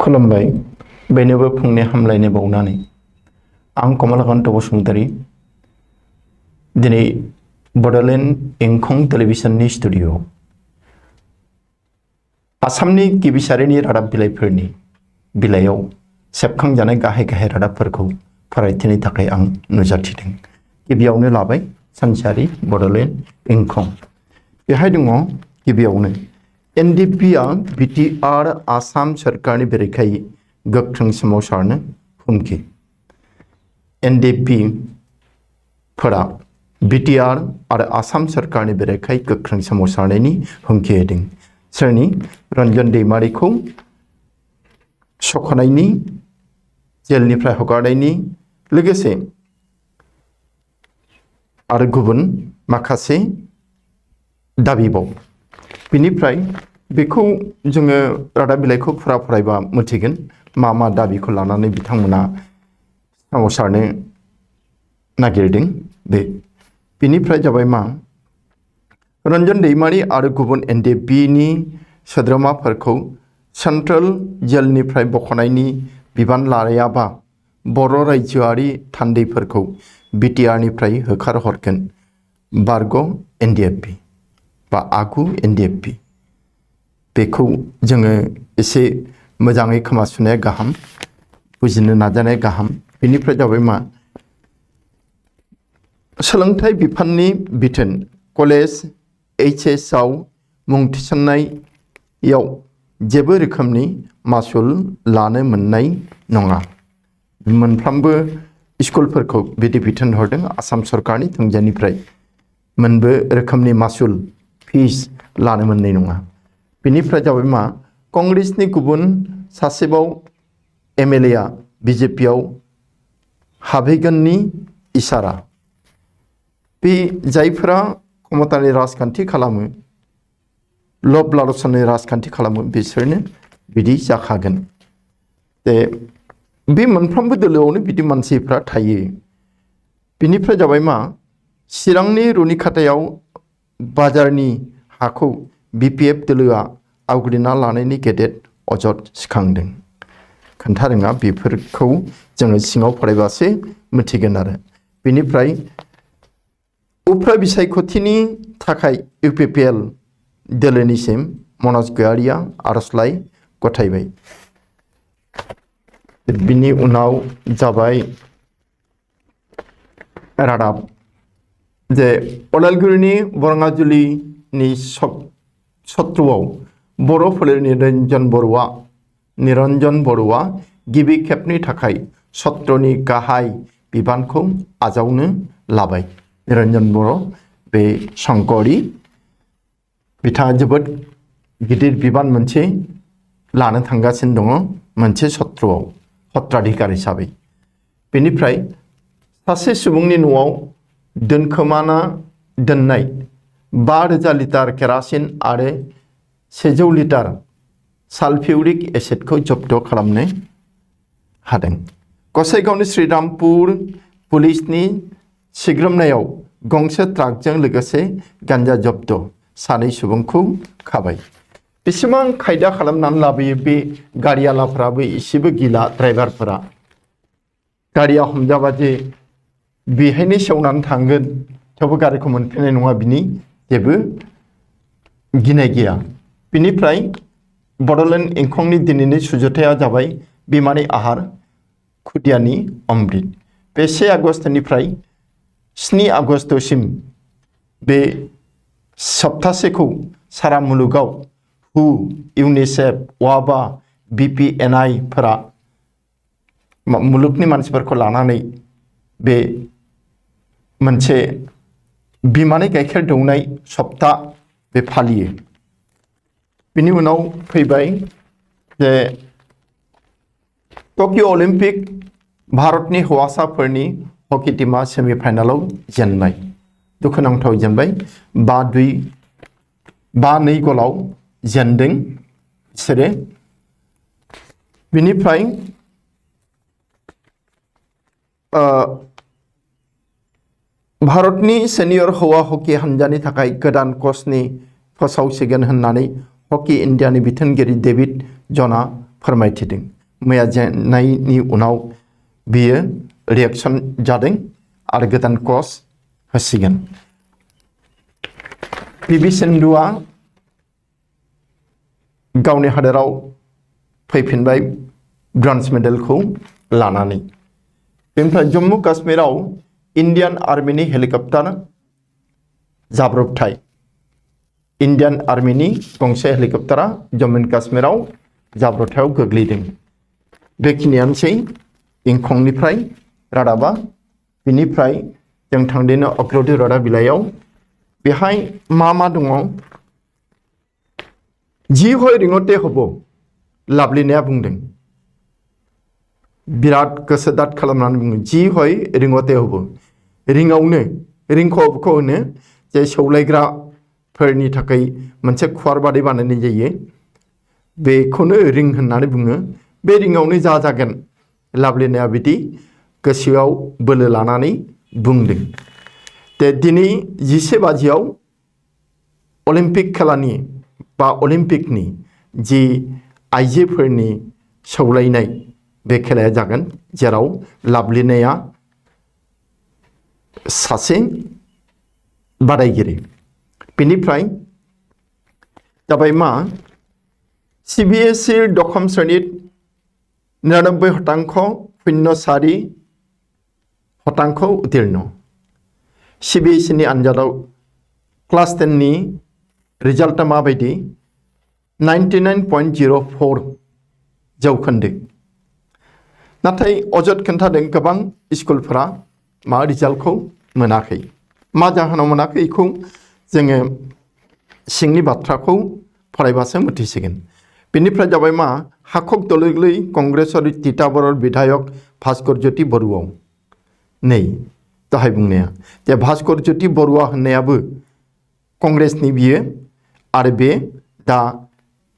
खुलुमबाय बेनोबो फुंनि हामलायनाय बावनानै आं कमलकान्त बसुमतारी दिनै बड'लेण्ड इंखं टेलिभिजननि स्टुडिअ आसामनि गिबिसारिनि रादाब बिलाइफोरनि बिलाइयाव सेबखांजानाय गाहाय गाहाय रादाबफोरखौ फरायथिनो थाखाय आं नुजाथिदों। गिबियावनो लाबाय सानसेयारि बड'लेण्ड इंखं। बेहाय दङ गिबियावनो एनडिएफबिआ बिटिआर आसाम सरकारनि बेरेखायै गोख्रों सोमावसारनो हुमखि। एनडिएफबिफोरा बिटिआर आरो आसाम सरकारनि बेरेखायै गोख्रों सोमावसारनायनि हुमखि होदों। सोरनि? रन्जन दैमारिखौ सख'नायनि, जेलनिफ्राय हगारनायनि लोगोसे आरो गुबुन माखासे दाबिबाव। बिनिफ्राय बेखौ जोङो रादाब बिलाइखौ फुरा फरायबा मिथिगोन मा मा दाबिखौ लानानै बिथांमोना सोमावसारनो नागिरदों। बिनिफ्राय जाबाय मा? रन्जन दैमारि आरो गुबुन एनडिएफबिनि सोद्रोमाफोरखौ सेन्ट्रेल जेलनिफ्राय बख'नायनि बिबान लायाबा बर' रायजोआरि थान्दैफोरखौ बिटिआरनिफ्राय होखारहरगोन। बारग' एनडिएफबि बा आगु एनडिएफबि। बेखौ जोङो एसे मोजाङै खोमासुनाया गाहाम, बुजिनो नाजानाया गाहाम। बेनिफ्राय जाबाय मा? सोलोंथाइ बिफाननि बिथोन कलेज एचएसआव मुं थिसननायाव जेबो रोखोमनि मासुल लानो मोननाय नङा। मोनफ्रोमबो स्कुलफोरखौ बिदि बिथोन हरदों आसाम सरकारनि थोंजोंनिफ्राय मोनबो रोखोमनि मासुल फिस लानो मोननाय नङा। बेनिफ्राय जाबाय मा? कंग्रेसनि गुबुन सासेबाव एमएलएआ बिजेपिआव हाबहैगोननि इसारा। बे जायफोरा क्षमतानि राजखान्थि खालामो, लब लालसनि राजखान्थि खालामो, बिसोरनो बिदि जाखागोन। बे मोनफ्रोमबो दोलोआवनो बिदि मानसिफ्रा थायो। बिनिफ्राय जाबाय मा? चिरांनि रुनिखाथायाव बाजारनि हाखौ बिपिएफ दोलोआ आवग्रिना लानायनि गेदेर अजद सिखांदों। खोन्थारोङा बेफोरखौ जोङो सिङाव फरायबासो मिथिगोन आरो। बेनिफ्राय उफ्रा बिसायख'थिनि थाखाय इउपिपिएल दोलोनिसिम मनज गयारिया आर'जलाइ गथायबाय। बिनि उनाव जाबाय रादाब जे अदालगुरिनि बरङाजुलिनि सत्रआव बर' फोलेरनि निरन्जन बर'आ गिबि खेबनि थाखाय सत्रनि गाहाय बिबानखौ आजावनो लाबाय। निरन्जन बर' बे शंकरी बिथाङा जोबोद गिदिर बिबान मोनसे लानो थांगासिनो दङ मोनसे सत्रआव सत्राधिकार हिसाबै। बेनिफ्राय सासे सुबुंनि न'आव दोनखोमाना दोननाय 5,000 लिटार केरासिन आरो 100 लिटार सालफिउरिक एसिडखौ जब्द खालामनो हादों। गसाइगावनि श्रीरामपुर पुलिसनि सिग्रोमनायाव गंसे ट्राकजों लोगोसे गान्जा जब्द, 2 सुबुंखौ खाबाय। बेसेबां खायदा खालामनानै लाबोयो बे गारियालाफ्राबो एसेबो गिला। ड्राइभारफोरा गारिया हमजाबा जे बेहायनो सेवनानै थांगोन थेवबो गारिखौ मोनफिननाय नङा, बिनि जेबो गिनाय गैया। बिनिफ्राय बड'लेण्ड इंखंनि दिनैनि सुजुथाया जाबाय बिमानि आहार खुदियानि अमृत। बे 1 आगस्तनिफ्राय 7 आगस्तसिम बे सप्तासेखौ सारा मुलुगाव हु, इउनिसेफ, वाबा, बिपिएनआइ फोरा मुलुगनि मानसिफोरखौ लानानै बे मोनसे बिमानि गाइखेर दौनाय सप्ता बे फालियो। बिनि उनाव फैबाय जे टकिअ अलिम्पिक भारतनि हौवासाफोरनि हकि टीमा सेमिफाइनालाव जेनबाय। दुखुनांथाव जेनबाय। 5-2 गलाव जेनदों बिसोरो। बिनिफ्राय भारतनि सेनियर हौवा हकि हानजानि थाखाय गोदान कचनि फोसावसिगोन होननानै हकि इन्डियानि बिथोनगिरि डेभिड ज'ना फोरमायथिदों। मैया जेननायनि उनाव बियो रिएक्शन जादों आरो गोदान कर्स होसिगोन। पि.भि. सिन्धुआ गावनि हादोराव फैफिनबाय ब्रन्ज मेडेलखौ लानानै। बेनिफ्राय जम्मु काश्मीराव इन्डियान आर्मिनि हेलिकप्टार जाब्रबथाय। इन्डियान आर्मिनि गंसे हेलिकप्टारा जम्मु काश्मीराव जाब्रबथायाव गोग्लैदों। बेखिनियानोसै इंखंनिफ्राय रादाबा। बिनिफ्राय जों थांदिनो अग्रदि रादाब बिलाइयाव बेहाय मा दङ? जि हय रिंगते हबो लाभलिनाया बुंदों। बिराद गोसो दाद खालामनानै बुङो जि हय रिंगते हबो। रिंआवनो रिंखौ होनो जे सौलायग्राफोरनि थाखाय मोनसे खुवार बादि बानायनाय जायो। बेखौनो रिं होननानै बुङो। बे रिंआवनो जागोन लाभलिनाया बिदि गोसोआव बोलो लानानै बुंदों। दिनै 11 बाजियाव अलिम्पिक खेलानि बा अलिम्पिकनि जि आइजोफोरनि सौलायनाय बे खेलाया जागोन, जेराव लाभलिनाया सासे बादायगिरि। बेनिफ्राय जाबाय मा? CBSE दशम श्रेणीत 99.04% उत्तीर्ण। CBSE नि आनजादाव क्लास 10 नि रिजाल्टा माबायदि? 99.04 जौखोन्दो। नाथाय अजद खोन्थादों गोबां स्कुलफोरा मा रिजाल्टखौ मोनाखै। मा जाहोनाव मोनाखै बेखौ जोङो सिंनि बाथ्राखौ फरायबासो मिथिसिगोन। बेनिफ्राय जाबाय मा? हाखक दलगलै कंग्रेसरि तिताबरर विधायक भास्कर ज्योति बरुआ। नै दहाय बुंनाया जे भास्कर ज्योति बरुआ होननायाबो कंग्रेसनि बियो आरो बे दा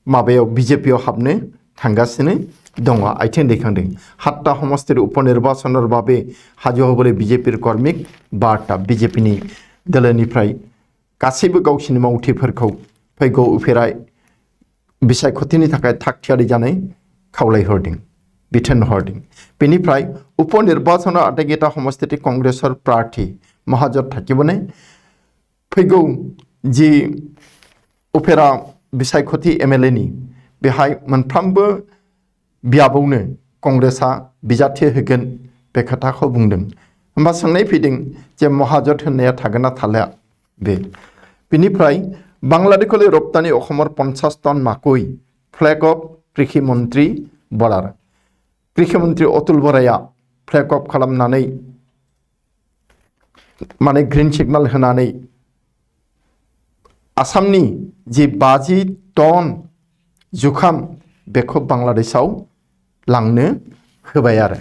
माबायाव बिजेपियाव हाबनो थांगासिनो दङ, आथिं दैखांदों। 7टा समष्टिर उपनिर्वाचनर बाबे हाजो हबले बिजेपिर कर्मिक बार्ता। बिजेपिनि दोलोनिफ्राय गासैबो गावसिनि मावथिफोरखौ फैगौ उफेराय बिसायख'थिनि थाखाय थागथियारि जानाय खावलायहरदों, बिथोन हरदों। बेनिफ्राय उपनिर्वाचन आटाइकेटा समष्टिति कंग्रेसर प्रार्थी महाजन थाकिबने फैगौ जि उफेरा बिसायख'थि MLA नि बेहाय मोनफ्रोमबो बियाबावनो कंग्रेसा बिजाथि होगोन बे खोथाखौ बुंदों। होमबा सोंनाय फैदों जे महाजन होननाया थागोन ना थाला बे। बिनिफ्राय बांलादेशखौ रप्तानि अखमर 50 टन माकुई फ्लैग अफ कृषि मंत्री बरार। कृषि मंत्री अतुल बराया फ्लैग अफ खालामनानै माने ग्रीन सिगनेल होनानै आसामनि जि 50 टन जुखाम बेखौ बांलादेशआव लांनो होबाय आरो।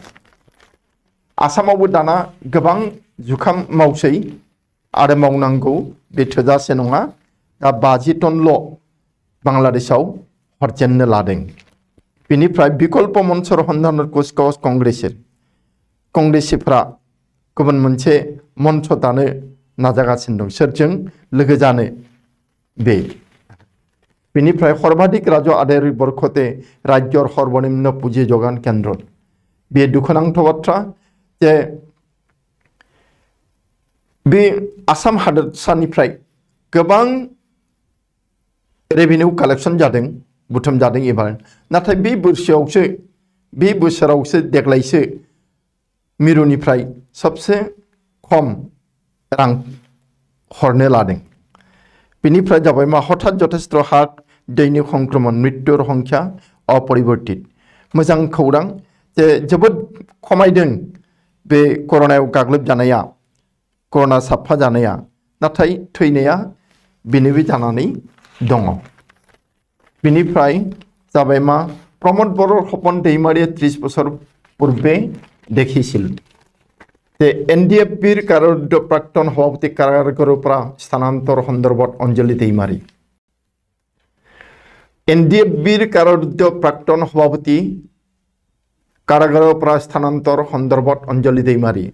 आसामावबो दाना गोबां जुखाम मावसै आरो मावनांगौ, बे थोजासे नङा। दा 50 टनल' बांलादेशआव हरजेननो लादों। बेनिफ्राय विकल्प मन्चर हन्दानर कुचकावाज कंग्रेसिफ्रा गुबुन मोनसे मन्च दानो नाजागासिनो दं। सोरजों लोगो जानो? बे बेनिफ्राय सर्वाधिक राजु आदायारि बरखते राज्यर सर्वनिम्न पुंजी जगान केन्द्र। बे दुखुनांथाव बाथ्रा जे बे आसाम हादोरसानिफ्राय गोबां रेभिनिउ कालेक्शन जादों, बुथुम जादों एबार। नाथाय बे बोसोरावसो देग्लायसो मिरुनिफ्राय सबसे खम रां हरनो लादों। बेनिफ्राय जाबाय मा? हठात जथेस्थ हार्ट दैनिक संक्रमण मृत्युर संख्या अपरिवर्तित। मोजां खौरां जे जोबोद खमायदों बे कर'नायाव गाग्लोबजानाया, कर'ना साफा जानाया। नाथाय थैनाया बेनोबो जानानै दङ। बेनिफ्राय जाबाय मा? प्रमोद बर' सपन दैमारिया 30 বছর পূর্বে দেখিছিল যে NDFBৰ কাৰাৰুদ্ধ প্ৰাক্তন সভাপতি কাৰাগাৰৰ পৰা স্থানান্তৰ সন্দৰ্ভত অঞ্জলি दैमारी। NDFBৰ কাৰাৰুদ্ধ প্ৰাক্তন সভাপতি কাৰাগাৰৰ পৰা স্থানান্তৰ সন্দৰ্ভত অঞ্জলি दैमारी।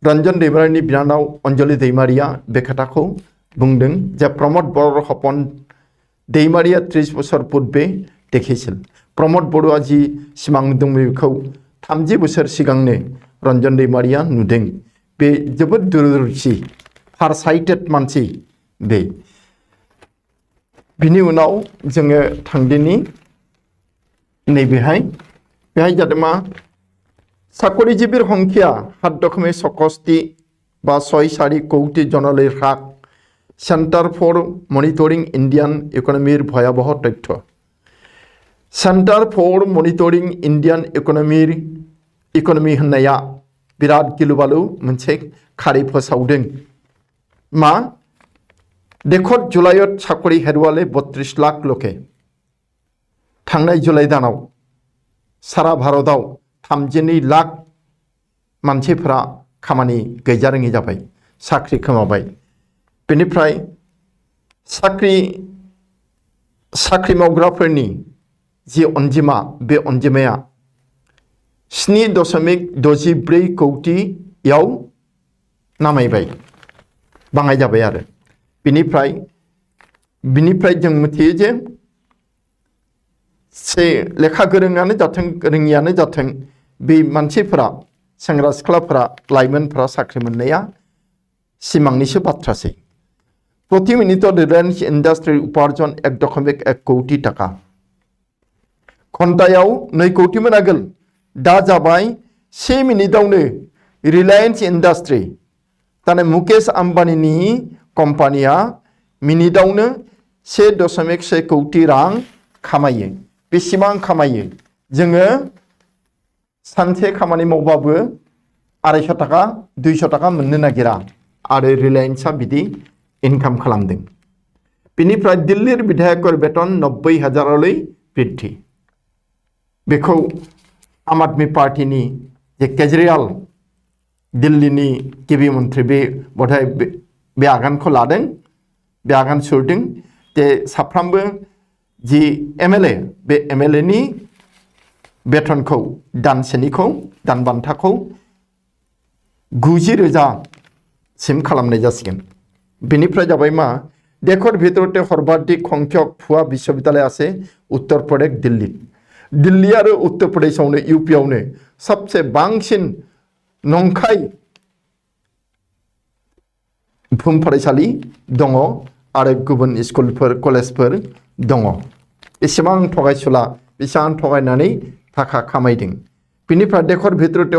रंजन दैमारीनि बिनानाव अनजलि दैमारिया बे खोथाखौ बुंदों जे प्रमोद बर' सपन दैमारिया 30 বছর পূর্বে দেখিছিল। प्रमद बरुआ जि सिमां दं बेखौ 30 बोसोर सिगांनो रन्जन दैमारिया नुदों। बे जोबोद दूरदर्शी फारसाइटेड मानसि बे। बिनि उनाव जोङो थांदिनि नैबेहाय बेहाय जादों मा চাকৰিজীৱীৰ সংখ্যা 7.61 বা 6.4 কোটি জনলৈ হ্ৰাস। সেন্টাৰ ফৰ মনিটৰিং ইণ্ডিয়ান ইকনমিৰ ভয়াৱহ তথ্য। सेन्टार फर मनिटरिं इंडियन इकनमी होननाया बिराद गिलुबालु मोनसे खारि फोसावदों। मा देखत जुलाइयाव साकरि हेरुवाले 32 लाख लके। थांनाय जुलाइ दानाव सारा भारताव 32 लाख मानसिफोरा खामानि गैजारोङि जाबाय, साख्रि खोमाबाय। बेनिफ्राय साख्रि मावग्राफोरनि जि अनजिमा बे अनजिमाया 7.64 कौटियाव नामायबाय, बाङाय जाबाय आरो। बिनिफ्राय जों मिथियो जे लेखा गोरोङानो जाथों रोङियानो जाथों बे मानसिफोरा सेंग्रा सिख्लाफोरा लाइमोनफोरा साख्रि मोननाया सिमांनिसो बाथ्रासै। प्रति मिनिटआव रिलायन्स इन्डास्ट्रि उपार्जन 1.1 कौटि टाका। घन्टायाव 2 कौटिमोन आगोल, दा जाबाय 1 मिनिटावनो रिलायन्स इन्डास्ट्रि ताने मुकेश आम्बानीनि कम्पानिया मिनिटावनो 1.1 कौटि रां खामायो। बेसेबां खामायो? जोङो सानसे खामानि मावबाबो 250 टाका 200 टाका मोननो नागिरा आरो रिलायन्सआ बिदि इनकाम खालामदों। बिनिफ्राय दिल्लीर बिधायकर बेतन 90,000 बृद्धि। बेखौ आम आदमी पार्टीनि जे केजरीवाल दिल्लीनि गिबि मन्थ्रि बे बधाय बे आगानखौ लादों, बे आगान सुरदों जे साफ्रोमबो जि एमएलए बे एमएलएनि बेथनखौ दानसेनिखौ दान बान्थाखौ 90,000 खालामनाय जासिगोन। बेनिफ्राय जाबाय मा देशर भितरते सर्वाधिक संख्यक भुवा विश्वविद्यालय আছে उत्तर प्रदेश दिल्ली। दिल्ली आरो उत्तर प्रदेशआवनो यूपीआवनो सबसे बांसिन नंखाय भुम फरायसालि दङ आरो गुबुन स्कुलफोर कलेजफोर दङ। एसेबां थगायसुला, बेसेबां थगायनानै थाखा खामायदों। बिनिफ्राय देशर भितरते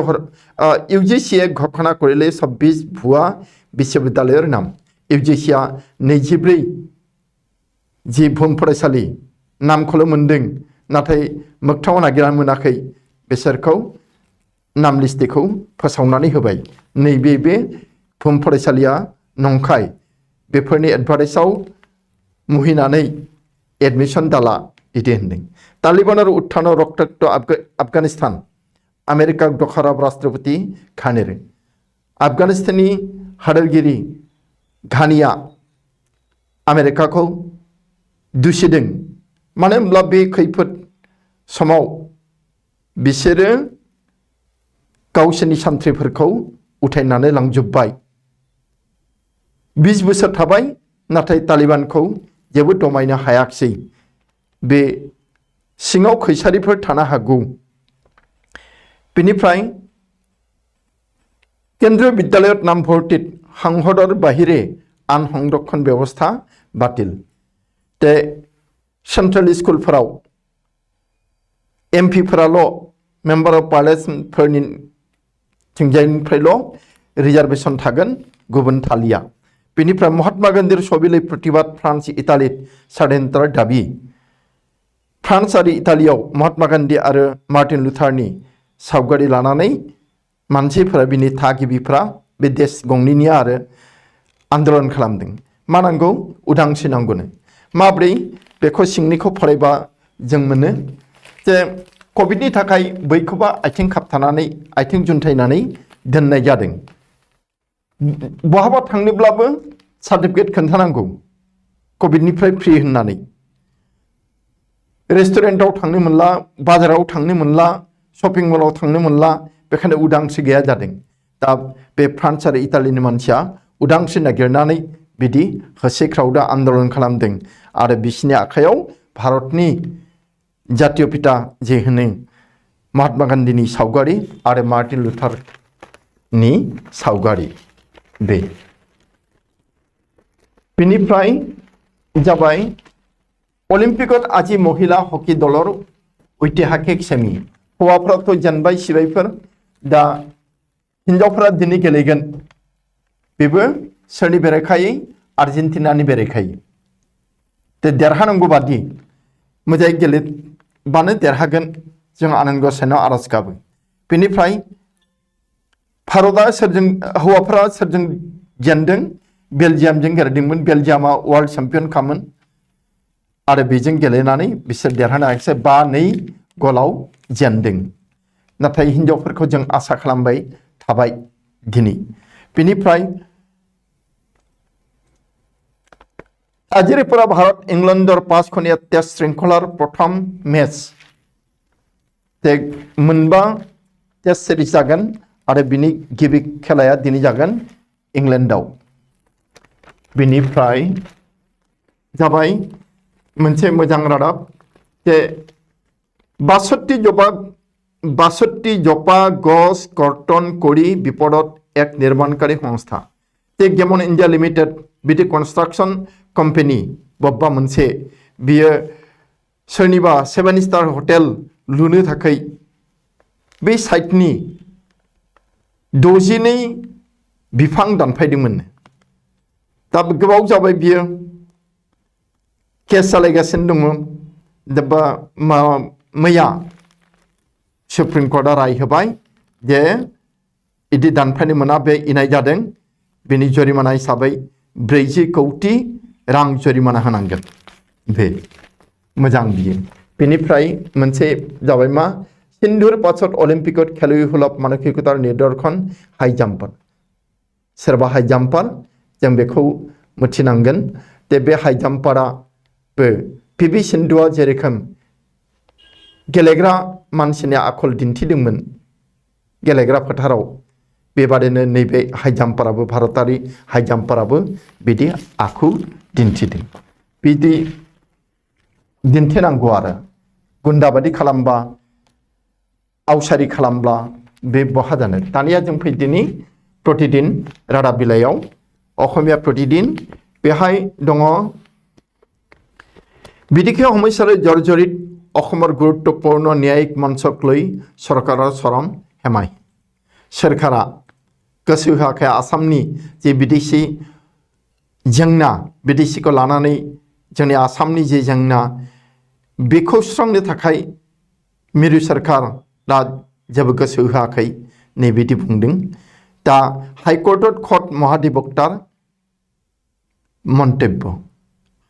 ইউজিসিয়ে ঘোষণা কৰিলে 26 ভুৱা বিশ্ববিদ্যালয়ৰ নাম। ইউজিসিया 24 जि भुम फरायसालि नामखौल' मोनदों, नाथाय मोगथाङाव नागिरना मोनाखै। बिसोरखौ नाम लिस्टिखौ फोसावनानै होबाय। नैबे बे भुम फरायसालिया नंखाय। बेफोरनि एडभार्टाइजआव मुहिनानै एडमिशन दाला इदि होनदों। तालिबान आरो उत्थानाव रक्ताक्त आफगानिस्तान आमेरिका दखराब राष्ट्रपति घानीर। आफगानिस्ताननि हादोरगिरि घानीया आमेरिकाखौ दुसिदों। मानो होनब्ला बे खैफोद समाव बिसोरो गावसोरनि सान्थ्रिफोरखौ उथायनानै लांजोब्बाय। 20 बोसोर थाबाय, नाथाय तालिबानखौ जेबो दमायनो हायाखिसै। बे सिङाव खैसारिफोर थानो हागौ। बेनिफ्राय केन्द्रीय विद्यालयत नाम भर्तित সংসদৰ বাহিৰে আন সংৰক্ষণ ব্যৱস্থা বাতিল। তে सेन्ट्रेल स्कुलफोराव एमपिफोराल' मेम्बार अफ पार्लियामेन्टफोरनि थिंजायनिफ्रायल' रिजार्भेशन थागोन, गुबुन थालिया। बेनिफ्राय महात्मा गान्धीर सबिलै प्रतिबाद फ्रान्स इटालित स्वाधीनतार दाबि। फ्रान्स आरो इटालियाव महात्मा गान्धी आरो मार्टिन लुथारनि सावगारि लानानै मानसिफोरा बिनि थागिबिफ्रा बे देश गंनैनिया आरो आन्दोलन खालामदों। मा नांगौ? उदांस्रि नांगौनो। माब्रै? बेखौ सिंनिखौ फरायबा जों मोनो जे कभिडनि थाखाय बैखौबा आथिं खाबथानानै आथिं जुन्थायनानै दोननाय जादों। बहाबा थांनोब्लाबो सार्टिफिकेट खोन्थानांगौ कभिडनिफ्राय फ्रि होननानै। रेस्टुरेन्टआव थांनो मोनला, बाजाराव थांनो मोनला, शपिं मलाव थांनो मोनला, बेखायनो उदांस्रि गैया जादों। दा बे फ्रान्स आरो इटालिनि मानसिया उदांस्रि नागिरनानै बिदि होसोख्रावदा आन्दोलन खालामदों आरो बिसिनि आखायाव भारतनि जातीय पिता जे होनो महात्मा गान्धीनि सावगारि आरो मार्टिन लुथारनि सावगारि बे बेनिफ्राय जाबाय अलिम्पिकत आजि महिला हकी दलर ऐतिहासिक सेमि हौवाफोराथ' जेनबाय सिबायफोर दा हिनजावफोरा दिनै गेलेगोन बेबो सोरनि बेरेखायै आर्जेन्टिनानि बेरेखायै ते देरहानांगौ बादि मोजाङै गेलेबानो देरहागोन जों आनान गसाइनाव आरज गाबो बेनिफ्राय भारतआ सोरजों हौवाफोरा सोरजों जेनदों बेलजियामजों गेलेदोंमोन बेलजियामा वर्ल्ड चेम्पियन खामोन आरो बेजों गेलेनानै बिसोर देरहानो हायाखिसै 5-2 गलाव जेनदों नाथाय हिनजावफोरखौ जों आसा खालामबाय थाबाय दिनै बेनिफ्राय आजिरिफोरा भारत इंलैंडर 5-खनिया टेस्ट श्रृंखलार प्रथम मैच ते मोनबा टेस्ट सिरिज जागोन आरो बिनि गिबि खेलाया दिनै जागोन इंलेन्डआव बेनिफ्राय जाबाय मोनसे मोजां रादाब जे 62 जपा गज कर्तन करी विपदत एक निर्माणकारी संस्था ते गेमन इंडिया लिमिटेड बिदि कन्स्ट्रक्शन कंपनी बब्बा मोनसे बियो सोरनिबा 7 स्टार हटेल लुनो थाखाय बे साइटनि 62 बिफां दानफायदोंमोन दा गोबाव जाबाय बियो केस जालायगासिनो दङ दा मैया सुप्रिम कर्टआ राय होबाय जे इदि दानफायनो मोना बे इनाय जादों बेनि जरिमाना हिसाबै 40 कौटि रां जरिमाना होनांगोन बे मोजां बियो बेनिफ्राय मोनसे जाबाय मा सिन्दुर पाছত अलिम्पिकत खेलुवैफोरा मानसिकतार निदर्शन हाई जाम्पार सोरबा हाई जाम्पार जों बेखौ मिथिनांगोन जे बे हाई जाम्पाराबो पिभि सिन्धुआ जेरोखोम गेलेग्रा मानसिनि आखल दिन्थिदोंमोन गेलेग्रा फोथाराव बेबादिनो नैबे हाई जाम्पाराबो भारतारि हाई जाम्पाराबो बिदि आखु दिन्थिदों बिदि दिन्थिनांगौ आरो गुन्दाबादि खालामबा आवसारि खालामब्ला बे बहा जानो दानिया जों फैदिनि प्रतिदिन रादाब बिलाइयाव अखमिया प्रतिदिन बेहाय दङ बिदिखे समस्यारे जर्जरित अखमर गुरुत्वपूर्ण न्यायिक मंचक लै सरकारा चरम हेमाय सोरखारा गोसो होआखै आसामनि जे बिदेशी जेंना बिदेशीखौ लानानै जोंनि आसामनि जे जेंना बेखौ सुस्रांनो थाखाय मिरु सरकारा जेबो गोसो होआखै नैबिदि बुंदों दा हाइकर्टत खत महाधिबक्तार मन्तब्य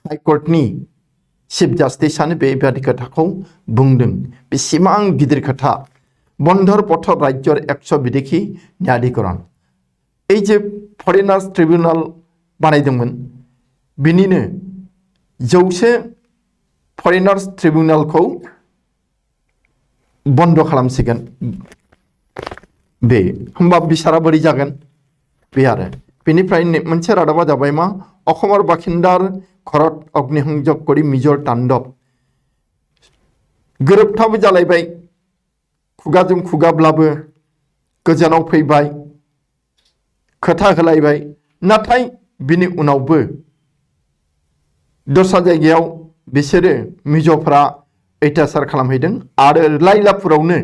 हाइकर्टनि चिफ जास्टिसानो बेबादि खोथाखौ बुंदों बेसेबां गिदिर खोथा बन्धर पथर राज्यर 100 बिदेशी न्यायाधिकरण এই যে फरेनार्स ट्रिब्यूनल बानायदोंमोन बिनिनो 100 फरेनार्स ट्रिब्यूनलखौ बन्द खालामसिगोन बे होमबा बिसारा बोरै जागोन बे आरो बेनिफ्राय मोनसे रादाबा जाबाय मा अखमर बाखिन्दार घरत अग्निसंযোগ करी मिजर तांडव गोरोबथाबो जालायबाय खुगाजों खुगाब्लाबो गोजानाव फैबाय खोथा होलायबाय नाथाय बिनि उनावबो दस्रा जायगायाव बिसोरो मिज'फ्रा अत्याचार खालामहैदों आरो लाइलापुरावनो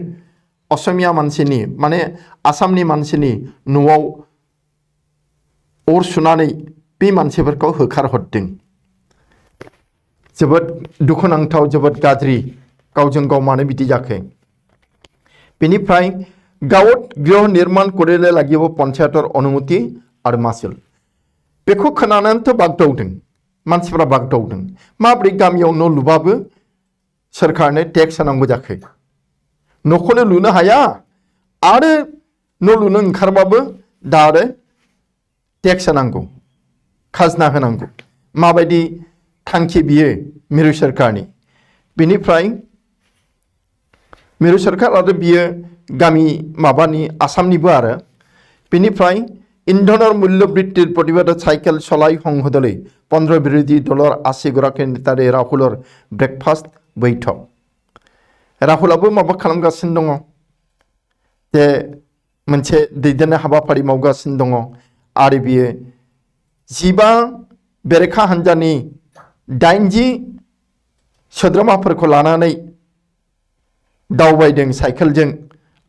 असमिया मानसिनि माने आसामनि मानसिनि न'आव अर सुनानै बे मानसिफोरखौ होखारहरदों जोबोद दुखुनांथाव जोबोद गाज्रि गावजों गाव मानो बिदि जाखो बेनिफ्राय गावत गृह निर्माण करेले লাগিব पन्चायतर अनुमति आरो मासुल बेखौ खोनानैथ' बागदावदों मानसिफोरा बागदावदों माब्रै गामियाव न' लुबाबो सोरखारनो टेक्स होनांगौ जाखो न'खौनो लुनो हाया आरो न' लुनो ओंखारबाबो दा आरो टेक्स होनांगौ खाजना होनांगौ माबायदि थांखि बियो मिरु सरकारनि बेनिफ्राय मिरु सरकार आरो बियो गामि माबानि आसामनिबो आरो बेनिफ्राय इन्धনৰ মূল্য বৃদ্ধিৰ প্ৰতিবাদত সাইকেল চলাই সংসদলৈ 15 বিৰোধী দলৰ 80 গৰাকী নেতাৰে ৰাহুলৰ ব্ৰেকফাষ্ট বৈঠক राहुलाबो माबा खालामगासिनो दङ जे मोनसे दैदेननाय हाबाफारि मावगासिनो दङ आरो बियो 15 बेरेखा हान्जानि 80 सोद्रोमाफोरखौ लानानै दावबायदों साइकेलजों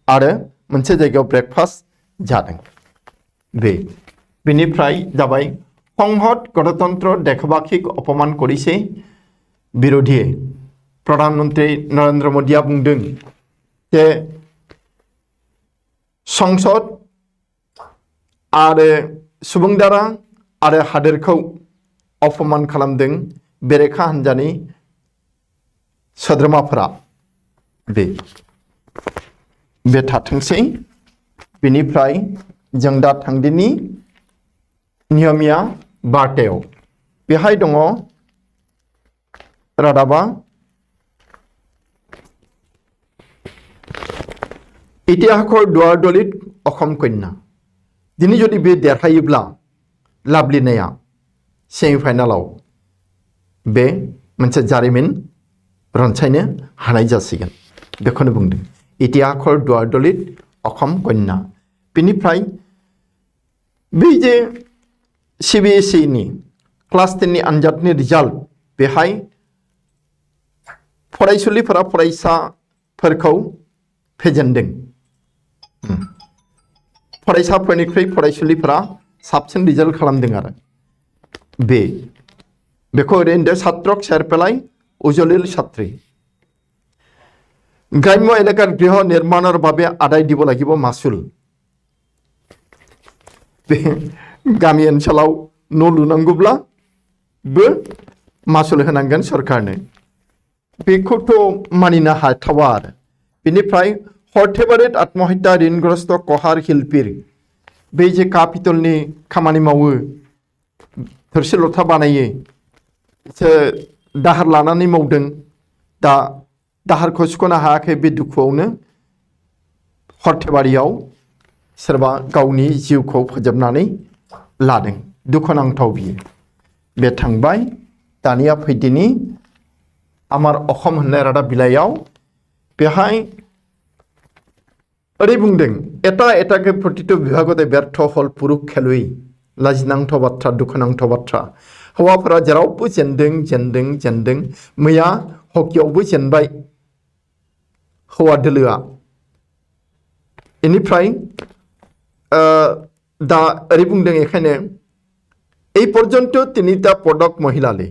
आरो मोनसे जायगायाव ब्रेकफास्ट जादों। बेनिफ्राय जाबाय সংসদ গণতন্ত্র দেখাবাখিক অপমান করেছে বিরোধী प्रधानमंत्री नरेंद्र मोदीया बुंदों जे संसद आरो सुबुंदारा आरो हादोरखौ अपमान खालामदों बेरेखा हान्जानि सोद्रोमाफोरा। बे थाथोंसै बेनिफ्राय जों दा थांदिनि नियमिया बार्तायाव। बेहाय दङ रादाबा इतिहासर दुवार दलित अखम कन्या दिनै जुदि बे देरहायोब्ला लाभलिनाया सेमिफाइनालाव बे मोनसे जारिमिन रनसायनो हानाय जासिगोन बेखौनो बुंदों इतिहासर दुवार दलित अखम कन्या। बेनिफ्राय बे जे CBSE नि क्लास 10 नि आनजादनि रिजाल्ट बेहाय फरायसुलिफोरा फरायसाफोरखौ फेजेनदों। फरायसाफोरनिख्रुइ फरायसुलिफोरा साबसिन रिजाल्ट खालामदों आरो बेखौ ओरैनो ছাত্রক सेरपेलाय उजलिल ছাত্রী গ্রাম্য এলাকার গৃহ নির্মাণের বাবে আদায় দিব লাগিব মাসুল। गामि ओनसोलाव न' लुनांगौब्लाबो मासुल होनांगोन सरकारनो बेखौथ' मानिनो हाथावा आरो। बेनिफ्राय हरथेबारित आत्महत्या ऋणग्रस्त कहार शिल्पीर बे जे कापिटलनि खामानि मावो थोरसि लथा बानायो दाहार लानानै मावदों दा दाहारखौ सुख'नो हायाखै बे दुखुआवनो हरथेबारियाव सोरबा गावनि जिउखौ फोजोबनानै लादों दुखुनांथाव बियो। बे थांबाय दानिया फैदिनि आमार अखम होननाय रादाब बिलाइयाव बेहाय ओरै बुंदों এটা এটাকে प्रतिটো বিভাগতে ব্যর্থ হল पुरुष खेलुवै लाजिनांथाव बाथ्रा दुखुनांथाव बाथ्रा। हौवाफोरा जेरावबो जेनदों मैया हकियावबो जेनबाय हौवा दोलोआ। बेनिफ्राय दा ओरै बुंदों एखायनो এই পর্যন্ত 3টা পদক মহিলাले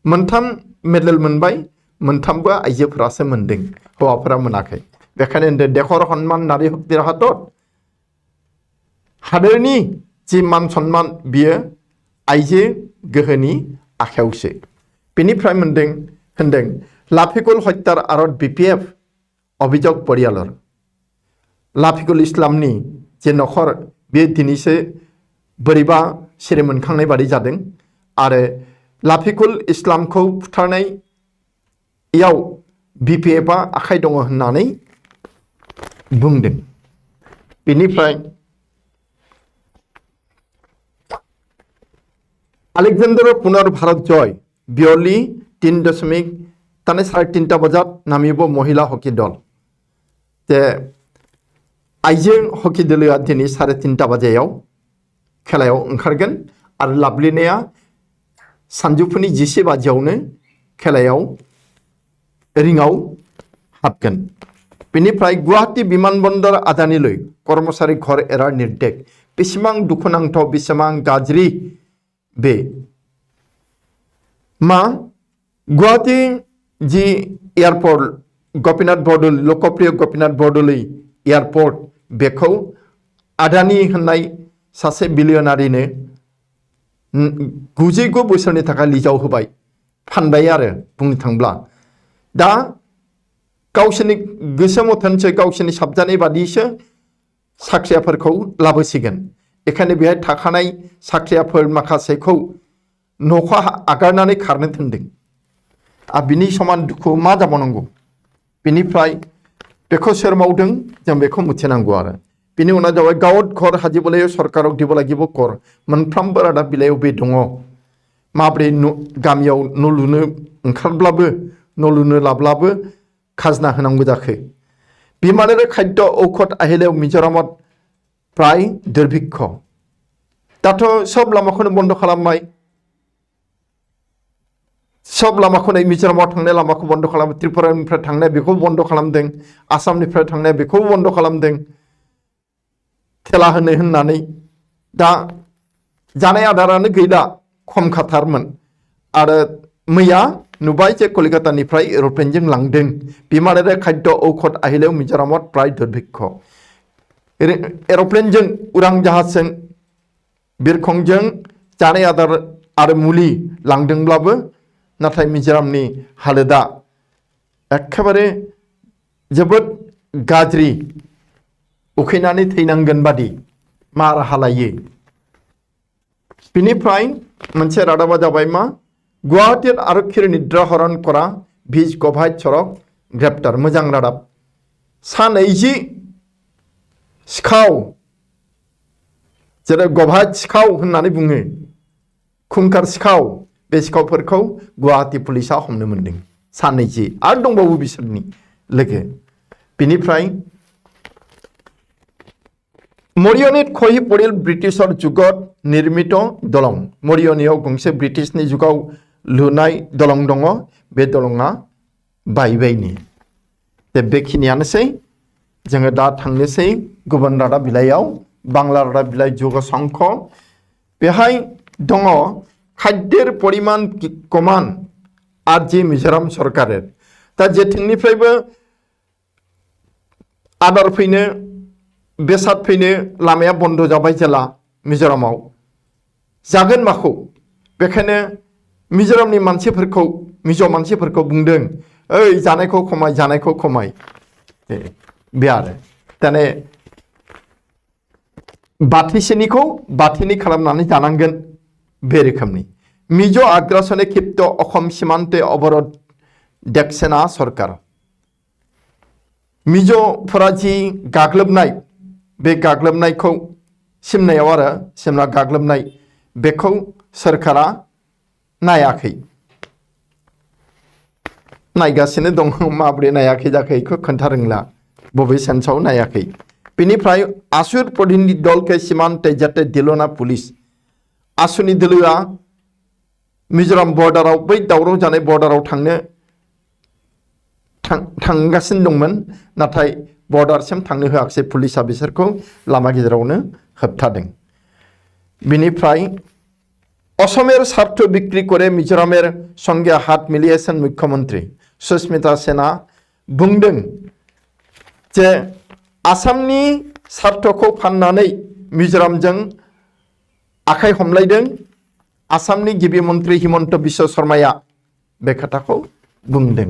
3 मेडेल मोनबाय 3बो आइजोफोरासो मोनदों हौवाफोरा मोनाखै। बेखायनो देशर सन्मान नारी शक्तिर हातत हादोरनि जि मान सन्मान बियो आइजो गोहोनि आखायावसो। बेनिफ्राय होनदों लाफिकुल हत्यार आरत BPF अभियोग परियालर लाफिकुल इस्लामनि जे नखर बे दिनैसो बोरैबा सिरि मोनखांनाय बादि जादों आरो लाफिकुल इस्लामखौ फुथारनायाव BPFआ आखाइ दङ होननानै बुंदों। बेनिफ्राय আলেকজান্ডার পুনৰ ভাৰত জয় বিয়লি 3:3:30 বজাত নামিব মহিলা হকী দল। যে आइजो हकि दोलोआ दिनै 3:30 बाजियाव खेलायाव ओंखारगोन आरो लाभलिनाया सानजौफुनि 11 बाजियावनो खेलायाव रिंआव हाबगोन। बेनिफ्राय गुवाहाटी विमानबन्दर आदानिलै कर्मचारी घर एरार निर्देश बेसेबां दुखुनांथाव बेसेबां गाज्रि बे मा गुवाहाटी जि एयारपोर्ट गोपीनाथ बरदलै लोकप्रिय गोपीनाथ बरदलै एयारपोर्ट बेखौ आदानि होननाय सासे बिलियनारिनो 99 बोसोरनि थाखाय लिजाव होबाय फानबाय आरो बुंनो थांब्ला दा गावसोरनि गोसो मथनसो गावसोरनि साबजानाय बादिसो साख्रियाफोरखौ लाबोसिगोन। बेखायनो बेहाय थाखानाय साख्रियाफोर माखासेखौ न'खौ आगारनानै खारनो थिनदों आरो बिनि समान दुखु मा जाबावनांगौ। बेनिफ्राय बेखौ सोर मावदों जों बेखौ मिथिनांगौ आरो बिनि उनाव जाबाय गावत घर हाजिबले सरकारक দিব লাগিব कर मोनफ्रोमबो रादाब बिलाइयाव बे दङ माब्रै गामियाव न' लुनो ओंखारब्लाबो न' लुनो लाब्लाबो खाजना होनांगौ जाखो बिमानारि खाद्य औषध आहिलेव मिजोरामाव प्राय दुर्भिक्ष दाथ' सब लामाखौनो बन्द खालामबाय सब लामाखौनो मिजोरामाव थांनाय लामाखौ बन्द खालामो त्रिपुरानिफ्राय थांनाय बेखौ बन्द खालामदों आसामनिफ्राय थांनाय बेखौ बन्द खालामदों थेला होनो होननानै दा जानाय आदारानो गैला खम खाथारमोन आरो मैया नुबाय जे कलिकातानिफ्राय एर'प्लेनजों लांदों बिमानारि खाद्य औषध आहिलेव मिजोरामाव प्राय दुर्भिक्ष एर'प्लेनजों उरां जाहाजजों बिरखंजों जानाय आदार आरो मुलि लांदोंब्लाबो नाथाय मिजोरामनि हालोदा एखेबारे जोबोद गाज्रि उखैनानै थैनांगोन बादि मा राहा लायो बिनिफ्राय मोनसे रादाबा जाबाय मा गुवाहाटी आरक्षीर निद्रा हरण करा भिज गभाइट सरक ग्रेप्टार मोजां रादाब सा 20 सिखाव जेरै गभाइट सिखाव होननानै बुङो खुंखार सिखाव बे सिखावफोरखौ गुवाहाटी पुलिसा हमनो मोनदों सा 20 आरो दंबावो बिसोरनि लोगो बिनिफ्राय मरियनी खहि परिल ब्रिटिशर जुगत निर्मित दलं मरियनीआव गंसे ब्रिटिशनि जुगाव लुनाय दलं दङ बे दलङा बायबायनि बेखिनियानोसै जोङो दा थांनोसै गुबुन रादाब बिलाइयाव बांला रादाब बिलाइ जुग संख बेहाय दङ खाद्যের परिमाण कमान आरजि मिजोराम सरकारेर दा जेथिंनिफ्रायबो आदार फैनो बेसाद फैनो लामाया बन्द जाबाय जेला मिजोरामाव जागोन माखौ बेखायनो मिजोरामनि मानसिफोरखौ मिज' मानसिफोरखौ बुंदों ओइ जानायखौ खमाय बे आरो दाने बाथिसेनिखौ बाथिनै खालामनानै जानांगोन बे रोखोमनि मिज' आग्रासने क्षिप्त अखम सीमान्ते अबरোध देक्सेना सरकार मिज'फोरा जि गाग्लोबनाय बे गाग्लोबनायखौ सिमनायाव आरो सिमना गाग्लोबनाय बेखौ सरकारा नायाखै नायगासिनो दं माब्रै नायाखै जाखो बेखौ खोन्था रोंला बबे सेन्सआव नायाखै बेनिफ्राय आसुर प्रतिनिधि दल के सीमान्ते जाते दिलोना पुलिस आसुनि दोलोआ मिजोराम बर्डाराव बै दावराव जानाय बर्डाराव थांगासिनो दंमोन नाथाय बर्डारसिम थांनो होआखै पुलिसा बिसोरखौ लामा गेजेरावनो होबथादों बिनिफ्राय असमेर स्वार्थ बिक्री करे मिजोरामेर संगे हात मिलिয়েছেন मुख्यमंत्री सुस्मिता सेना बुंदों जे आसामनि स्वार्थखौ फाननानै मिजोरामजों आखाइ हमलायदों आसामनि गिबि मन्त्रि हिमन्त बिश्व शर्माया बे खोथाखौ बुंदों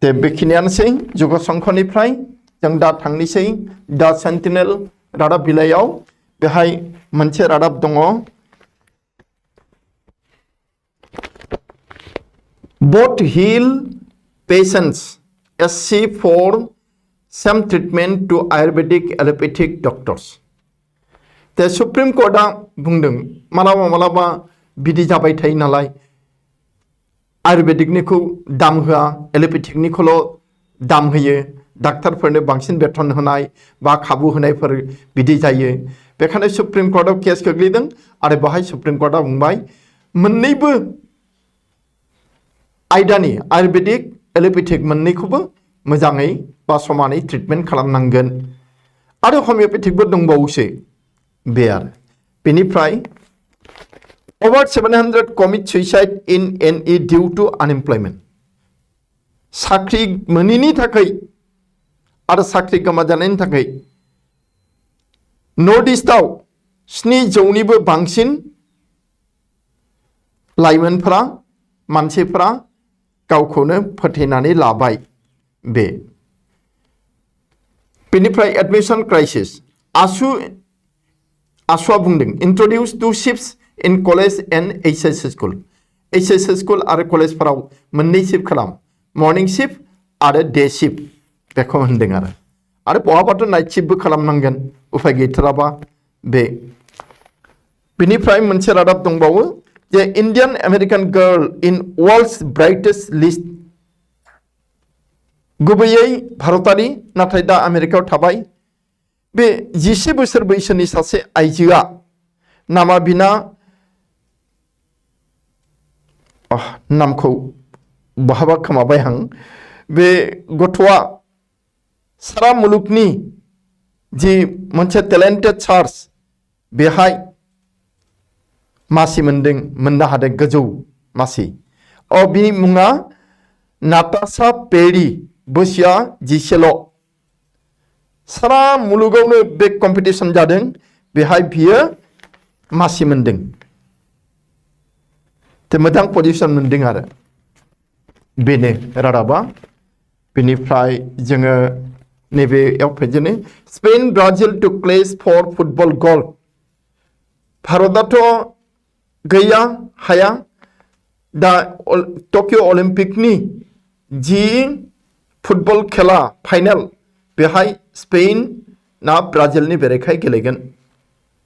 बेखिनियानोसै जुग संखनिफ्राय जों दा थांनोसै दा सेन्टिनेल रादाब बिलाइयाव बेहाय मोनसे रादाब दङ Both heal patients SC for same treatment to Ayurvedic allopathic doctors. The Supreme Court बुंदों मालाबा बिदि जाबाय थायो नालाय आयुर्वेदिकनिखौ दाम होआ एल'पेथिकनिखौल' दाम होयो डाक्टारफोरनो बांसिन बेथन होनाय बा खाबु होनायफोर बिदि जायो बेखायनो सुप्रिम कर्टआव केस गोग्लैदों आरो बेहाय सुप्रिम कर्टआ बुंबाय मोननैबो आयदानि आयुर्वेदिक एल'पेथिक मोननैखौबो मोजाङै बा समानै ट्रिटमेन्ट खालामनांगोन आरो हमिय'पेथिकबो दंबावोसो बे आरो बेनिफ्राय over 700 commit suicide in NE due to unemployment साख्रि मोनैनि थाखाय आरो साख्रि गोमाजानायनि थाखाय नर्थ इस्टआव 700निबो बांसिन लाइमोनफोरा मानसिफोरा गावखौनो फोथैनानै लाबाय बेनिफ्राय एडमिशन क्राइसिस आसुआ बुंदों introduce 2 shifts in college and HS school आरो कलेजफोराव मोननै शिफ्ट खालाम मर्निं शिफ्ट आरो डे शिफ्ट बेखौ होनदों आरो बहाबाथ' नाइट शिफ्टबो खालामनांगोन उफाय गैथाराबा बेनिफ्राय मोनसे रादाब दंबावो जे इन्डियान आमेरिकान गार्ल इन वर्ल्ड्स ब्राइटेस्ट लिस्ट गुबैयै भारतारि नाथाय दा आमेरिकायाव थाबाय बे 14 बोसोर बैसोनि सासे आइजोआ नामा बिना नामखौ बहाबा खोमाबाय आं बे गथ'आ सारा मुलुगनि जि मोनसे टेलेन्टेड सार्च बेहाय मासि मोननो हादों गोजौ मासि बिनि मुङा नाताशा पेरी बैसोआ 10 सारा मुलुगावनो बे कम्पिटिशन जादों बेहाय बियो मासि मोनदों मोजां पजिशन मोनदों आरो बेनो रादाबा बेनिफ्राय जोङो नैबेयाव फैजेनो Spain Brazil to place for football gold भारतआथ' गैया हाया दा टकिअ अलिम्पिकनि जि फुटबल खेला फाइनाल बेहाय स्पेन ना ब्राजिलनि बेरेखायै गेलेगोन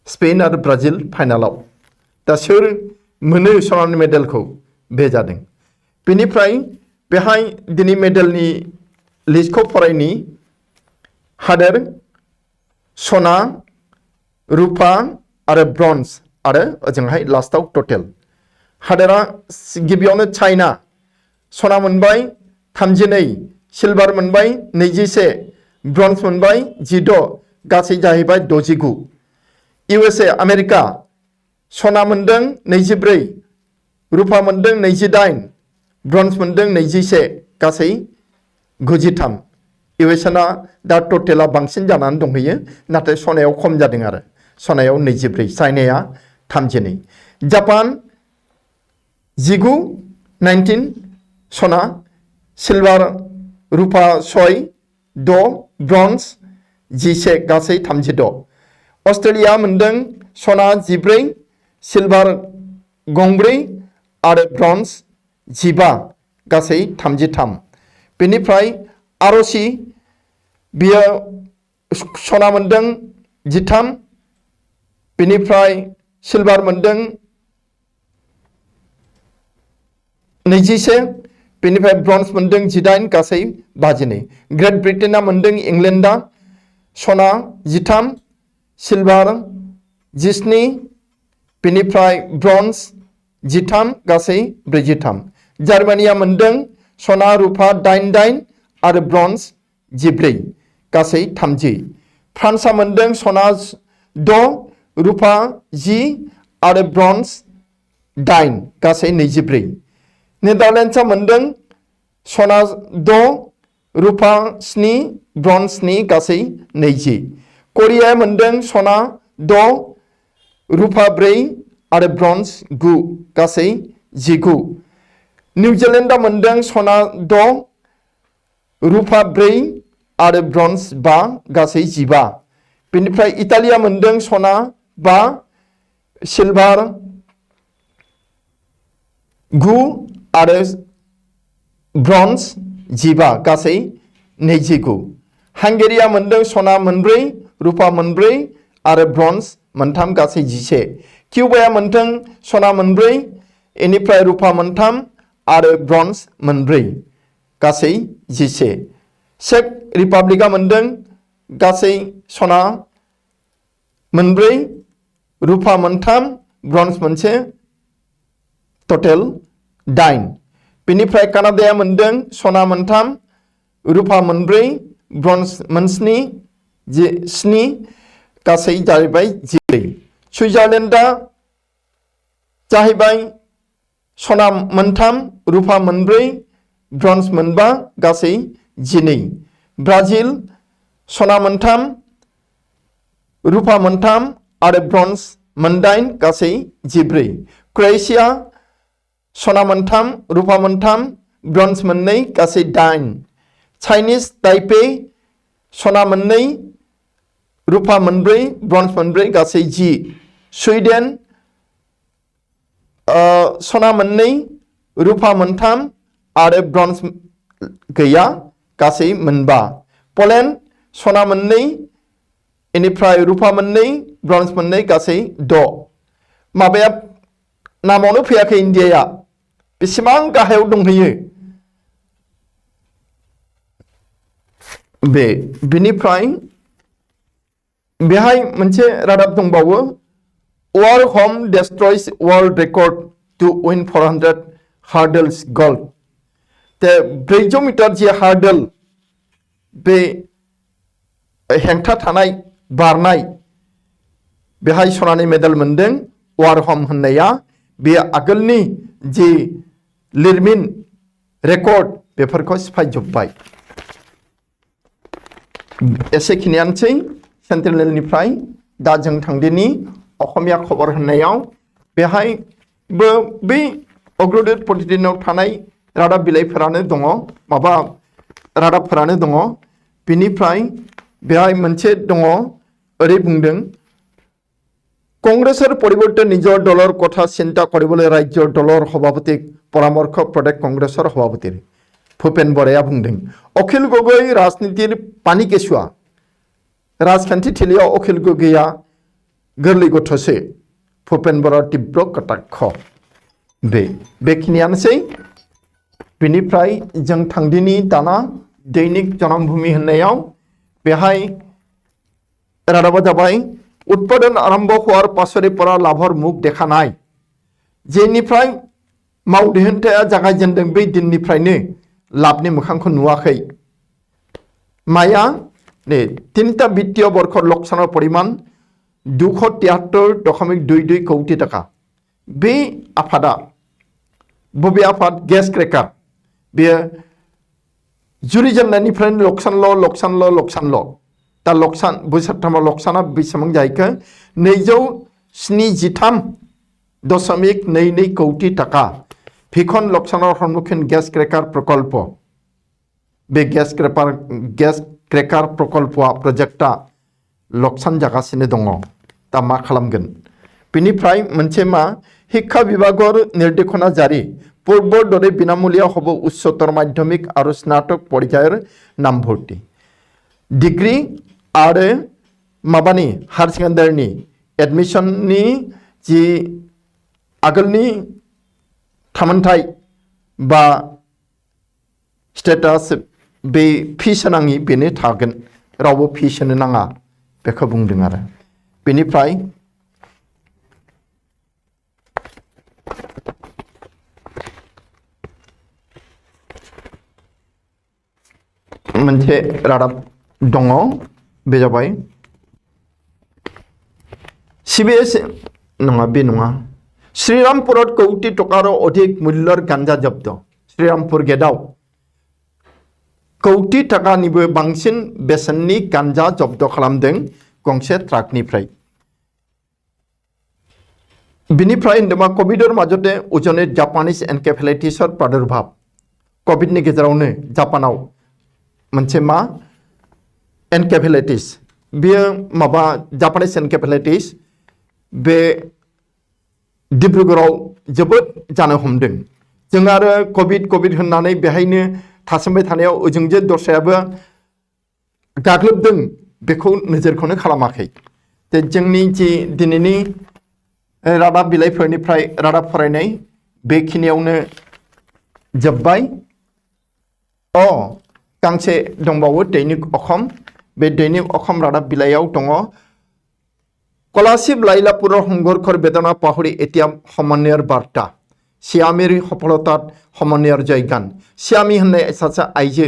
स्पेन आरो ब्राजिल फाइनालाव दा सोर मोनो सनानि मेडेलखौ बे जादों बेनिफ्राय बेहाय दिनै मेडेलनि लिस्टखौ फरायनि हादोर सना रुपा आरो ब्रन्ज आरो ओजोंहाय लास्टआव टटेल हादोरा गिबियावनो चाइना सना मोनबाय 32 सिलभार मोनबाय 21 ब्रन्ज मोनबाय 16 गासै जाहैबाय 69 USA आमेरिका सना मोनदों 24 रुपा मोनदों 28 ब्रन्ज मोनदों 21 गासै 93 USA दा टटेला बांसिन जानानै दंहैयो नाथाय सनायाव खम जादों आरो सनायाव 24 चाइनाया 32 जापान 19 सना सिलभार रुपा 6 ब्रन्ज 11 गासै 36 अस्ट्रेलिया मोनदों सना 14 सिलभार 2 आरो ब्रन्ज 15 गासै 33 बेनिफ्राय आर'सि बियो सना मोनदों 13 बेनिफ्राय सिलभार मोनदों 21 बेनिफ्राय ब्रन्ज मोनदों 18 गासै 52 ग्रेट ब्रिटेनआ मोनदों इंलेन्डआ सना 13 सिलभार 17 बेनिफ्राय ब्रन्ज 13 गासै 43 जार्मानिया मोनदों सना रुपा 88 आरो ब्रन्ज 14 गासै 30 फ्रान्सआ मोनदों सना 6 रुपा 10 आरो ब्रन्ज 8 गासै 24 नेदारलेण्डसआ मोनदों सना 6 रुपा 7 ब्रन्ज 7 गासै 20 करियाया मोनदों सना 6 रुपा 4 आरो ब्रन्ज 9 गासै 19 निउजिलेण्डआ मोनदों सना 6 रुपा 4 आरो ब्रन्ज 5 गासै 15 बेनिफ्राय इटालिया मोनदों सना 5 सिलभार 9 आरो ब्रन्ज 15 गासै 29 हांगेरिया मोनदों सना 4 रुपा 4 आरो ब्रन्ज 3 गासै 11 किउबाया मोनदों सना 4 बेनिफ्राय रुपा 3 आरो ब्रन्ज 4 गासै 11 चेक रिपाब्लिकआ मोनदों गासै सना 4 रुपा 3 ब्रन्ज 1 टटेल 8 बेनिफ्राय कानाडाया मोनदों सना 3 रुपा 4 ब्रन्ज 7 गासै जाहैबाय 14 सुइजारलेण्डआ जाहैबाय सना 3 रुपा 4 ब्रन्ज 5 गासै 12 ब्राजिल सना 3 रुपा 3 आरो ब्रन्ज 8 गासै 14 क्रोएशिया सना 3 रुपा 3 ब्रन्ज 2 गासै 8 चाइनिज ताइपे सना 2 रुपा 4 ब्रन्ज 4 गासै 10 स्वीडेन सना 2 रुपा 3 आरो ब्रन्ज गैया गासै 5 पोलेण्ड सना 2 बेनिफ्राय रुपा 2 ब्रन्ज 2 गासै 6 माबाया नामावनो फैयाखै इन्डियाया बेसेबां गाहायाव दंहैयो बिनिफ्राय बेहाय मोनसे रादाब दंबावो वार हम destroys world record to win 400 hurdles gold ते 400 मिटार जे हार्डल बे हेंथा थानाय बारनाय बेहाय सनानि मेडेल मोनदों वार हम होननाया बे आगोलनि जि लिरमिन रेकर्ड बेफोरखौ सिफायजोब्बाय एसेखिनियानोसै सेन्ट्रेलनिफ्राय दा जों थांदिनि असमिया खबर होननायाव बेहायबो बै अग्रदुत प्रतिदिनाव थानाय रादाब बिलाइफोरानो दङ माबा रादाबफोरानो दङ बिनिफ्राय बेहाय मोनसे दङ ओरै बुंदों কংগ্রেসের পরিবর্তে নিজৰ দলৰ কথা চিন্তা কৰিবলৈ ৰাজ্যৰ দলৰ সভাপতিক পৰামৰ্শ প্ৰদেশ কংগ্ৰেছৰ সভাপতিৰ ভূপেন বৰায়া বুंदों অখিল গগৈ ৰাজনীতিৰ পানী কেঁচুৱা राजखान्थि थिलियाव अखिल गगैया गोरलै गथ'सो भूपेन बरा तीव्र कटाक्ष बेखिनियानोसै बेनिफ्राय जों थांदिनि दाना दैनिक जनमभूमि होननायाव बेहाय रादाबा जाबाय उत्पादन आरम्भ होवार पाछरे परा लाभर मुख देखानाय जेनिफ्राय मावदिहुनथाया जागायजेनदों बै दिननिफ्रायनो लाभनि मोखांखौ नुवाखै माया ने तीनटा वित्तीय बर्षर लोकसाনৰ परिमाण 273.22 कोटी टाका बे आफादा बबे आफाद गेस क्रेकार बे जुरिजेननायनिफ्रायनो लोकसानल' दा लोकसान बोसोरथामाव लोकसाना बेसेबां जाहैखो 273.22 कोटी टाका भिखन लोकसाনৰ सन्मुखीन गेस क्रेकार प्रकल्प बे गेस क्रेकार प्रकल्पआ प्रोजेक्टआ लोकसान जागासिनो दङ दा मा खालामगोन बेनिफ्राय मोनसे मा शिक्षा विभागৰ निर्देशना जारी पूर्বৰ দৰে বিনামূলীয়া হ'ব উচ্চতৰ মাধ্যমিক আৰু স্নাতক পৰ্যায়ৰ নামভৰ্তি ডিগ্ৰী आरो माबानि हायर सेकेन्डारिनि एडमिशननि जि आगोलनि थामोनथाय बा स्टेटास बे फिस होनाङि बेनो थागोन रावबो फिस होनो नाङा बेखौ बुंदों आरो बेनिफ्राय मोनसे रादाब दङ बे जाबाय CBS नङा बे नङा श्रीरामपुरत कोटी टकार अधिक मूल्यर गांजा जब्द श्रीरामपुर गेटआव कोटी टाकानिबो बांसिन बेसेननि गांजा जब्द खालामदों गंसे ट्राकनिफ्राय बिनिफ्राय होनदोंबा कभिडर माजते उजने जापानिज एनकेफेलाइटिसर प्रादुर्भाव कभिडनि गेजेरावनो जापानाव मोनसे मा एनकेफेलाइटिस बेयो माबा जापानिज एनकेफेलाइटिस बे डिब्रुगड़आव जोबोद जानो हमदों जों आरो कभिड होननानै बेहायनो थासोमबाय थानायाव ओजोंजे दस्रायाबो गाग्लोबदों बेखौ नोजोरखौनो खालामाखै जे जोंनि जि दिनैनि रादाब बिलाइफोरनिफ्राय रादाब फरायनाय बेखिनियावनो जोब्बाय गांसे दंबावो दैनिक अखम बे दैनिक अखम रादाब बिलाइयाव दङ कलाशिब लाइलापुरर संघर्षर बेदना पाहरि एतिया समन्वयर बार्ता सियामिर सफलतात समन्वयर जयगान सियामी होननाय सासे आइजो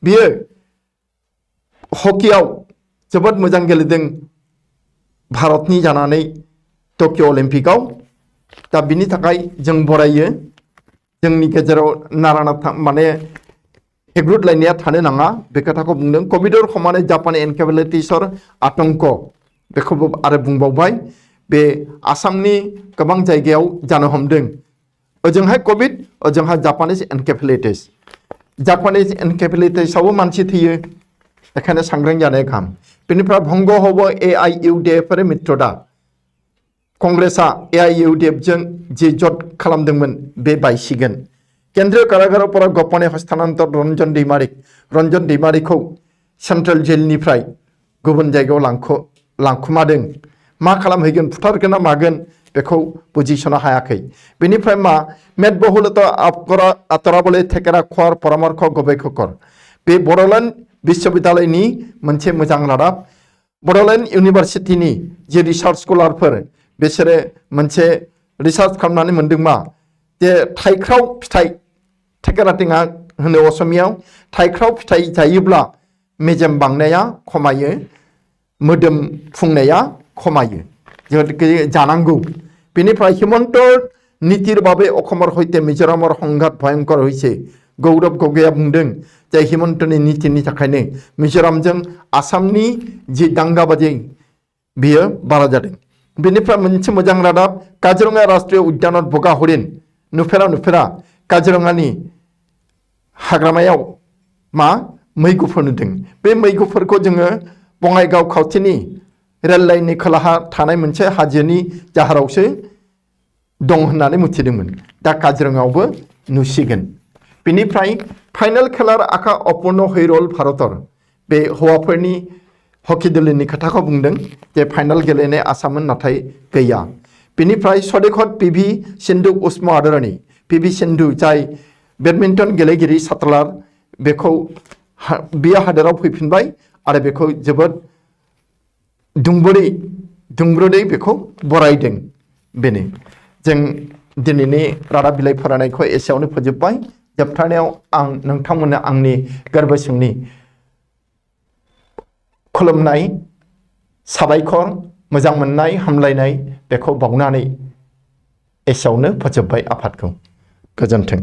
बियो हकियाव जोबोद मोजां गेलेदों भारतनि जानानै टकिअ अलिम्पिकआव दा बिनि थाखाय जों बरायो जोंनि गेजेराव नारानाथा माने हेग्रुदलायनाया थानो नाङा बे खोथाखौ बुंदों कभिडर समानै जापानि एनकेफेलाइटिसर आतंक बेखौबो आरो बुंबावबाय बे आसामनि गोबां जायगायाव जानो हमदों ओजोंहाय कभिड ओजोंहाय जापानिज एनकेफेलाइटिसआवबो मानसि थैयो बेखायनो सांग्रां जानाया गाहाम बेनिफ्राय भंग हब AIUDF मित्रदा कंग्रेसआ AIUDFजों जि जट खालामदोंमोन बे बायसिगोन केन्द्रीय कारागाराव गोपने हस्तान्तर रन्जन दैमारिखौ सेन्ट्रेल जेलनिफ्राय गुबुन जायगायाव लांखुमादों मा खालामहैगोन फुथारगोन ना मागोन बेखौ बुजिसनो हायाखै बेनिफ्राय मा मेदबहुलता आतराबले थेकेरा खर परामर्श गवेषकर बे बडलेण्ड बिश्वविद्यालयनि मोनसे मोजां रादाब बड'लेण्ड इउनिभारसिटिनि जे रिसार्च स्कलारफोर बिसोरो मोनसे रिसार्च खालामनानै मोनदों मा जे थाइख्राव फिथाइ थेकेराटिङा होनो असमियाव थाइख्राव फिथाइ जायोब्ला मेजेम बांनाया खमायो मोदोम फुंनाया खमायो गतिके जानांगौ बेनिफ्राय हिमन्त नीतिर বাবে অসমৰ সৈতে মিজোৰামৰ সংঘাত ভয়ংকৰ হৈছে গৌৰৱ গগৈया बुंदों जे हिमन्तनि नीतिनि थाखायनो मिजोरामजों आसामनि जि दांगाबाजी बियो बारा जादों बेनिफ्राय मोनसे मोजां रादाब काजिरङा राष्ट्रीय उद्यानत बगा हरिण नुफेरा काजिरङानि हाग्रामायाव मा मैगुफोर नुदों बे मैगुफोरखौ जोङो बङाइगाव खावथिनि रेल लाइननि खोलाहा थानाय मोनसे हाजोनि जाहारावसो दं होननानै मिथिदोंमोन दा काजिरङायावबो नुसिगोन बेनिफ्राय फाइनाल खेलार आखा अपूर्ण हैरल भारतर बे हौवाफोरनि हकी दोलोनि खोथाखौ बुंदों जे फाइनाल गेलेनाय आसाममोन नाथाय गैया बेनिफ्राय सदेकत पिभि सिन्धु उस्मा आदरानि पिभि सिन्धु जाय बेडमिन्टन गेलेगिरि सातलार बेखौ बियो हादोराव फैफिनबाय आरो बेखौ जोबोद दुंब्रुदै बेखौ बरायदों बेनो जों दिनैनि रादाब बिलाइ फरायनायखौ एसेयावनो फोजोबबाय जोबथारनायाव आं नोंथांमोननो आंनि गोरबो सिंनि खुलुमनाय साबायखर मोजां मोननाय हामलायनाय बेखौ बावनानै एसेयावनो फोजोबबाय आफादखौ गोजोन्थों।